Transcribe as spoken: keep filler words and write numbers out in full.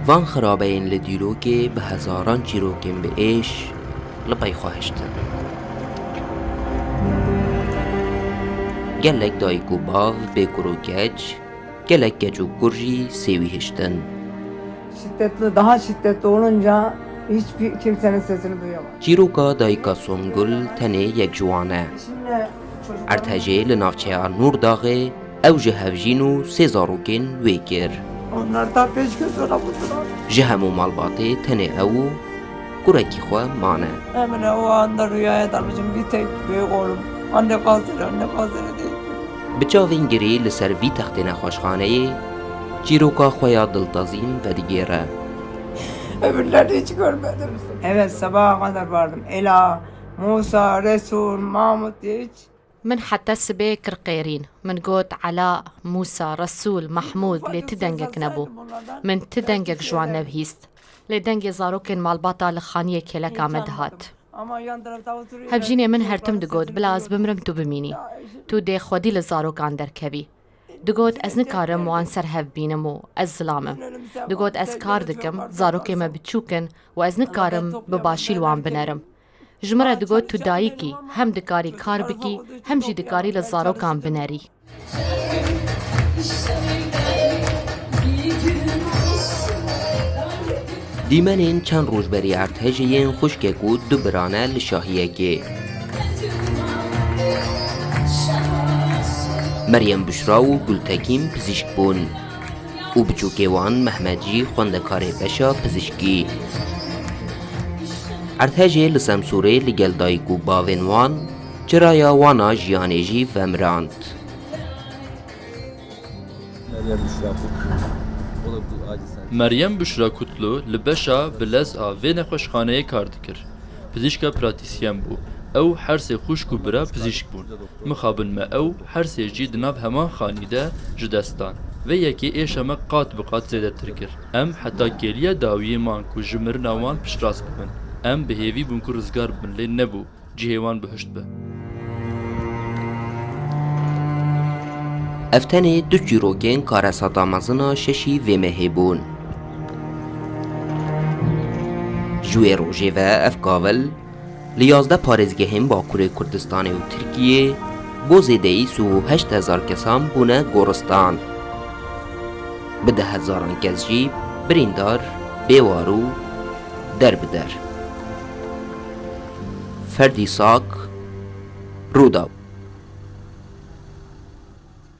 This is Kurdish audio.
Van xirabeyên li dîrokê bi hezaran çîrokên bi êş li pey xwe hiştin. Gelek dayik û bav, bê kur û keç, gelek keç û kur jî sêwî hiştin. Şiddetli, daha şiddetli olunca hiçbir kimsenin sesini duyamaz. Çîroka dayika Songul tenê yek ji wan e. Eşimle çocuklarım Ertejê li navçeya Nûrdaxê ew ji hevjîn û sê zarokên wê kir. Onlar da beş gün sonra buldular. Ji hemû malbatê tenê ew û kurekî xwe mane. Emine o anda rüyaya dalmışım, bir tek büyük oğlum. Anne kanser, anne kanser diye. Bi çavên girî li ser vî textê nexweşxaneyê çîroka xwe ya diltezîn vedigêre. Öbürlerini hiç görmedim. Evet, sabaha kadar vardım. Ela, Musa, Resul, Mahmut diye hiç Min heta sibê kir qêrîn. Min got, Ela, Mûsa, Resûl, Mehmûd, lê ti dengek nebû. Min ti dengek ji wan nebihîst. Lê dengê zarokên malbata li xaniyê kêleka me dihat. Hevjînê min her tim digot, Bila ez bimrim, tu bimînî. Tu dê xwedî li zarokan derkevî. Digot, Ez nikarim wan ser hev bînim û ez zilam im. Digot, Ez kar dikim, zarokê me biçûk in û ez nikarim bi başî li wan binerim. Ji min re digot, Tu dayik î, hem dikarî kar bikî, hem jî dikarî li zarokan binerî. Dîmenên çend roj berî erdhejê yên xwişkek û du biran e li şahiyekê. Meryem Bişra û Gultekîn pizîşk bûn û biçûkê wan Mehmet jî xwendekarê beşa pizîşkî. Erdhejê li Semsûrê li gel dayik û bavên wan çiraya wan a jiyanê jî vemirand. Meryem Bişra Kutlu li beşa bi lez a vê nexweşxaneyê kar dikir. Pizîşka pratîsyen bû. Ew her sê xwişk û bira pizîşk bûn. Mixabin me ew her sê jî di nav heman xanî de ji dest dan. Vê yekê êşa me qat bi qat zêdetir kir. Em heta kêliya dawiyê man ku ji mirina wan piştrast bibin. Em bi hêvî bûn ku rizgar bibin, lê nebû. Cihê wan bihişt be. Ev tenê du çîrokên karesata mezin a şeşî vê mehê bûn. Ji wê rojê ve ev kavil li yazdeh parêzgehên Bakurê Kurdistanê û Tirkiyê bo zêdeyî sî û heşt hezar kesan bûne goristan. Bi deh hezaran kes jî birîndar, bêwar û derbider. Ferdî Sak, Rûdaw.